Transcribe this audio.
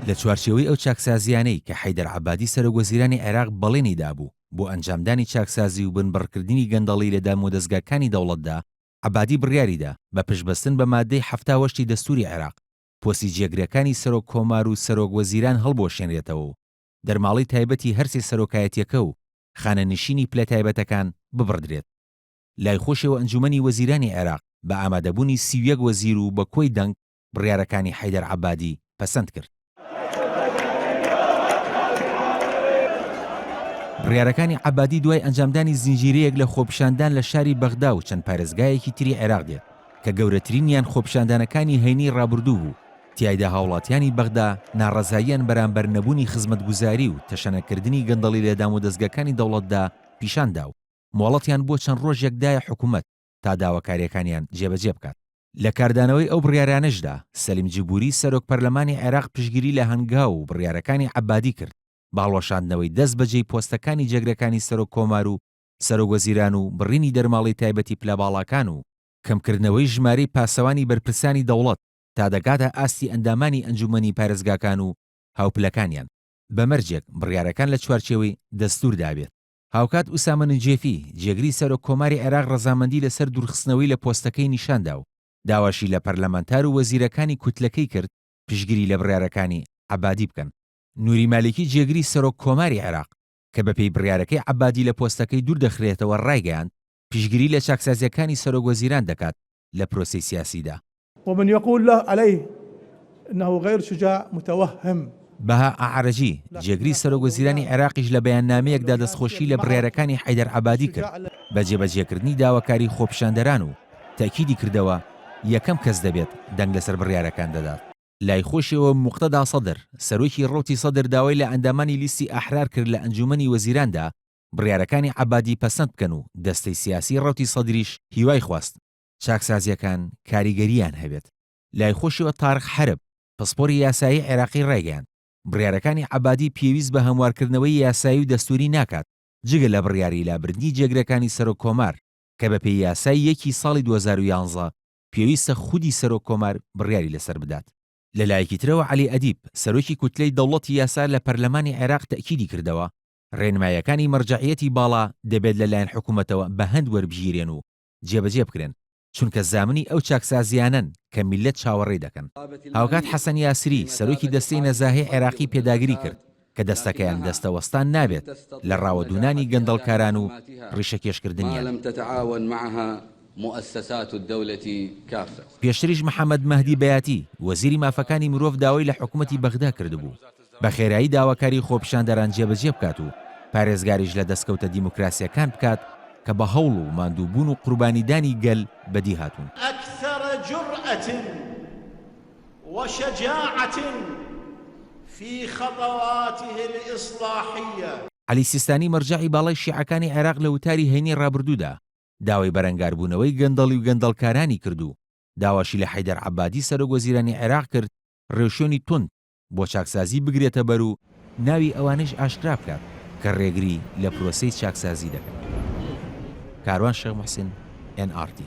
لە چوارچێوەی ئەو چاکسازییانەی کە حەیدەر عەبادی سەرۆکوەزیرانی عێراق بەڵێنی دابوو بۆ ئەنجامدانی چاکسازی و بنبڕکردنی گەندەڵی لە دامودەزگاکانی دەوڵەتدا، عەبادی بڕیاریدا بە پشتبەستن بە ماددەی 78 ی دەستووری عێراق، پۆستی جێگرەکانی سەرۆک کۆمار و سەرۆک وەزیران هەڵبوەشێنرێتەوە و دەرماڵەی تایبەتی هەرسێ سەرۆکایەتیەکە و خانەنشینی پلە تایبەتەکان ببڕدرێت. لای خۆشیەوە ئەنجومەنی وەزیرانی عێراق بە ئامادەبوونی 31 وەزیر و بە کۆی دەنگ بڕیارەکانی حەیدەر عەبادی پەسەند کرد. بڕیارەکانی عەبادی دوای ئەنجامدانی زنجیرەیەک لە خۆپیشاندان لە شاری بەغدا و چەند پارێزگایەکی تری عێراق دێت کە گەورەترینیان خۆپیشاندانەکانی هەینی ڕابردوو بوو، تیایدا هاوڵاتیانی بەغدا ناڕەزاییان بەرامبەر نەبوونی خزمەتگوزاری و تەشەنەکردنی گەندەڵی لە دامودەزگاکانی دەوڵەتدا پیشان دا و مۆڵەتیان بۆ چەند ڕۆژێک دایە حکومەت تا داواکارییەکانیان جێبەجێ بکات. لە کاردانەوەی ئەو بڕیارانەشدا، سەلیم جبوری سەرۆک پەرلەمانی عێراق پشتگیری لە هەنگاو و بڕیارەکانی عەبادی کرد بە هەڵوەشاندنەوەی دەست بەجێی پۆستەکانی جێگرەکانی سەرۆک کۆمار و سەرۆک وەزیران و بڕینی دەرماڵەی تایبەتی پلە باڵاکان و کەمکردنەوەی ژمارەی پاسەوانی بەرپرسانی دەوڵەت تا دەگاتە ئاستی ئەندامانی ئەنجومەنی پارێزگاکان و هاوپلەکانیان، بە مەرجێک بڕیارەکان لە چوارچێوەی دەستووردا بێت. هاوکات ئوسامە نجێفی، جێگری سەرۆک کۆماری عێراق ڕەزامەندی لەسەر دوورخستنەوەی لە پۆستەکەی نیشاندا و داواشی لە پەرلەمانتار و وەزیرەکانی کوتلەکەی کرد پشتگیری لە بڕیارەکانی عەبادی بکەن. نوری مالیکی جێگری سەرۆک کۆماری عێراق کە بەپێی بڕیارەکەی عەبادی لە پۆستەکەی دووردەخرێتەوە ڕایگەیاند، پشتگیری لە چاکسازییەکانی سەرۆک وەزیران دەکات لە پرۆسەی سیاسیدا. ومن یقول له علیه انه غیر شجاع متوهم. بەها ئەعرەجی، جێگری سەرۆکوەزیرانی عێراقیش لە بەیاننامەیەکدا دەستخۆشی لە بڕیارەکانی حەیدەر عەبادی کرد بە جێبەجێکردنی داواکاری خۆپیشاندەران و تەئکیدی کردەوە یەکەم کەس دەبێت دەنگ لەسەر بڕیارەکان دەدات. لای خۆشیەوە موقتەدا سەدر، سەرۆکی ڕەوتی سەدر داوای لە ئەندامانی لیستی ئەحرار کرد لە ئەنجومەنی وەزیراندا بڕیارەکانی عەبادی پەسەند بکەن و دەستەی سیاسی ڕەوتی سەدریش هیوای خواست چاکسازییەکان کاریگەرییان هەبێت. لای خۆشیەوە تارق حەرب، پسپۆری یاسایی عێراقی ڕایگەیاند، بڕیارەکانی عەبادی پێویست بە هەموارکردنەوەی یاسایی و دەستووری ناکات، جگە لە بڕیاری لابردنی جێگرەکانی سەرۆک کۆمار، کە بەپێی یاسای یەکی ساڵی 2011 پێویستە خودی سەرۆک کۆمار بڕیاری لەسەر بدات. لە لایەکی ترەوە عەلی ئەدیب، سەرۆکی کوتلەی دەوڵەتی یاسا لە پەرلەمانی عێراق تەئکیدی کردەوە، ڕێنماییەکانی مەرجەعیەتی باڵا دەبێت لە لایەن حکومەتەوە بە هەند وەربگیرێن و جێبەجێ بکرێن، چونکە زامنی ئەو چاکسازییانەن کە میللەت چاوەڕێی دەکەن. هاوکات حەسەن یاسری، سەرۆکی دەستەی نەزاهەی عێراقی پێداگری کرد کە دەستەکەیان دەستەوەستان نابێت لە ڕاوەدوونانی گەندەڵکاران و ڕیشەکێشکردنیان. پێشتریش محەمەد مەهدی بەیاتی، وەزیری مافەکانی مرۆڤ داوای لە حکومەتی بەغدا کردبوو، بە خێرایی داواکاری خۆپیشاندەران جێبەجێ بکات و پارێزگاریش لە دەستکەوتە دیموکراسییەکان بکات کە بە هەوڵ و ماندووبوون و قوربانیدانی گەل بەدی هاتوون. اکثر جرأة وشجاعة فی خطواته الاصلاحیە. عەلی سیستانی مەرجەعی باڵای شیعەکانی عێراق لە وتاری هەینی ڕابردوودا داوای بەرەنگاربوونەوەی گەندەڵی و گەندەڵکارانی کرد و داواشی لە حەیدەر عەبادی سەرۆک وەزیرانی عێراق کرد ڕێوشوێنی توند بۆ چاکسازی بگرێتە بەر و ناوی ئەوانەیش ئاشکرا بکات کە ڕێگری لە پرۆسەی چاکسازی دەکەن. کاروان شێخ موحسین، ئێن ئاڕ تی.